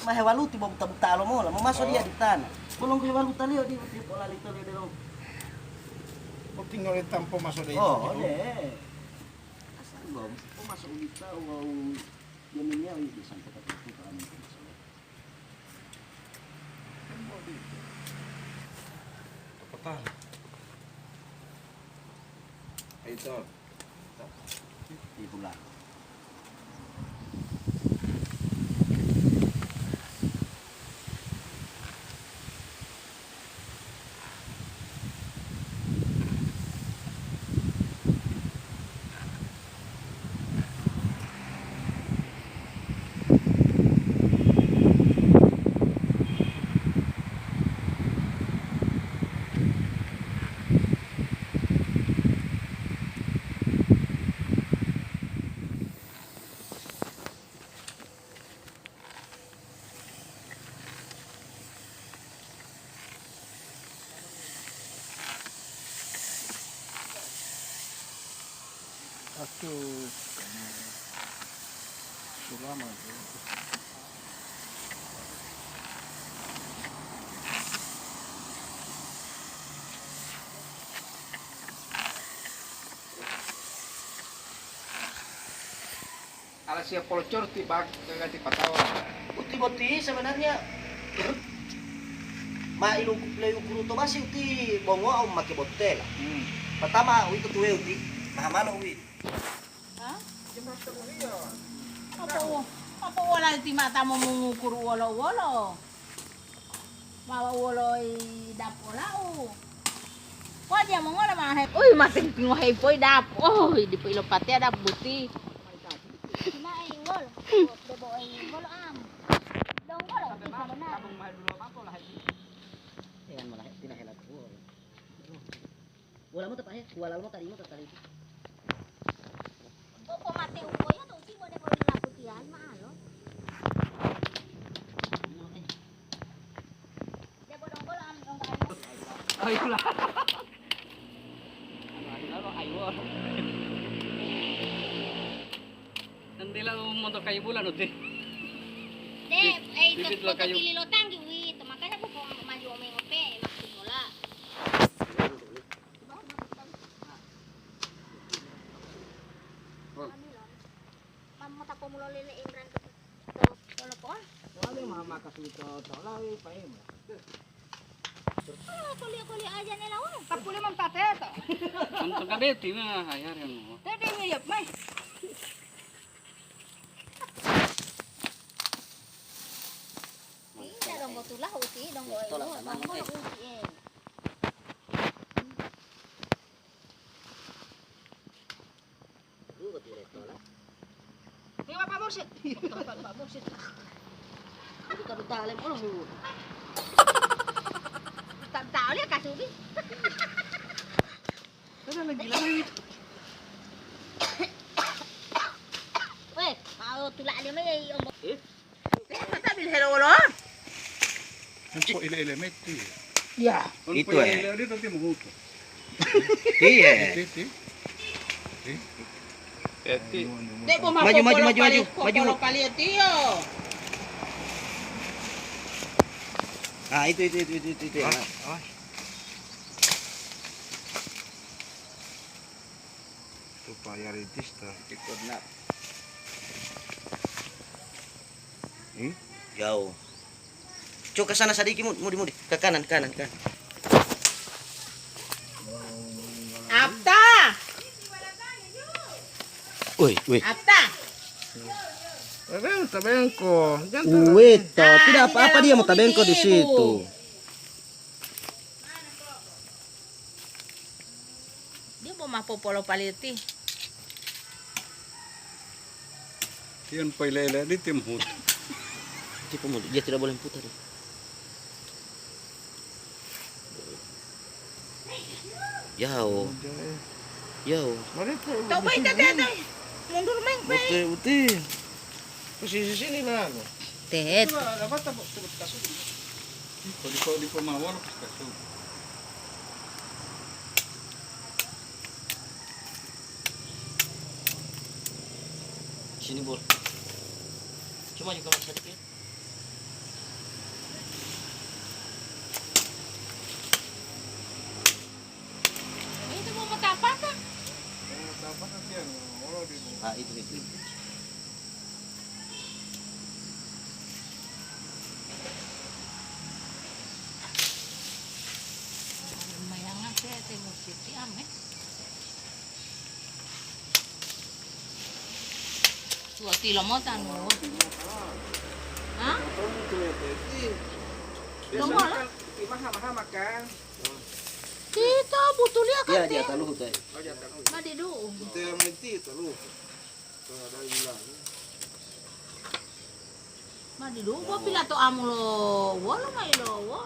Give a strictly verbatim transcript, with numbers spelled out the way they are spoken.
Ma hewaluti bo buta-buta lomola, momaso dia di tana. Bolonggo hewalutaliyo di, di polalito lebe lo. Potinggali tampo maso de. Oh, de. Asal bo, momaso ulita wau dia miniya itu sampai ke itu kan. Apa tahu? Itu. Di bulan. Aduh, sulaman. Ala siya polocor ti bag-, gagati patawa. Uti boti sebenarnya ma ilu-, leukuru to basi uti bongoa u make bottela. Hmm. Pertama uwito tuwe uti, mahamalo uwito. Hah? Apa wo-, apa wala ti mata mo mongukuru wolo-wolo? Wawa wolo i dapu olau. Watiya mongola ma he-, uy, mate ngohei poi dapu. Oh, dipo ilopateya dapu boti. Cuma ei wolo, debo ei wolo am. Dong wolo, bisa benar. Jangan malah tidak helat wolo. Wala mo tapahe, wala mo tadi mo tatali. Kok, kok mate ukoya to uti bode ko laputian ma alo. Dia bodong kolo am dong kayu. Ayolah. Ayolah, ayo. Nandila monto kayu bulan uti. De, eh, bibit lo kayu. Bibit lo tanggi wi, to makanya buko maju omengope, maksud mola. Mama tapo mulolele Imran to, to, to lopoa. Wale mama kasu to, to lawi paima. Oh, kuliah-kuliah aja nih lawan. Tapule mantap ya to. Untuk kabeti mah hayar yang mau. Tadi ngiyep mai. Iya dong, botulah uti dong, boy. Tolak sama dong, boy, eh. Uti, eh. Ini Bapak Mursyid. Bapak Mursyid. Itu tadi talem, oh, mu. Tak tahu dia kasih. Ada lagi, lagi. Weh, mau tulak dia mai, Om. Eh? Sambil hello, hello. Engko ile-ile meti. Ya. Itu, eh. Ile-ile dia nanti menghukum. Iya. Itu, itu. Eh? Maju, maju, maju, maju, maju. Pali, pali, tiyo. Ah, itu, itu, itu, itu, itu, itu. Awas, awas. Supaya rintis ta. Ikut nak. Hmm? Jauh. Coba ke sana sadiki, Mud, mudi, mudi. Ke kanan, kanan, kanan. Apta. Woi, woi. Apta. Tabeng-, tabengko. Jangan Uwe, tabengko. Tidak apa-apa, dia mau tabengko di situ. Dia mau ma popolo paliti. Tian pai lele di tim hut. Dia tidak boleh putar. Yao. Yao. Mari, Pak. Tahu baik tadi ada. Mundur, Meng, baik. Uti, uti. Posisi sini, Mama. Tet. Coba, apa, tabuk, tabuk kasut. Di, di, di pemawon, kasut. Sini, Bol. Cuma juga sedikit. Itu mau matapakan? Mau matapakan dia, ngolo di. Ah, itu, itu. Lumayan sih, teh, musik sih, ame. Tua tilo mo tanu. Hah? Lomo lah. Kita butuh lihat kan. Iya, dia taluhu teh. Ma didu. Teh menti taluhu. Ada yang bilang. Ma didu, bo pilato amu lo wolo mai lo wo.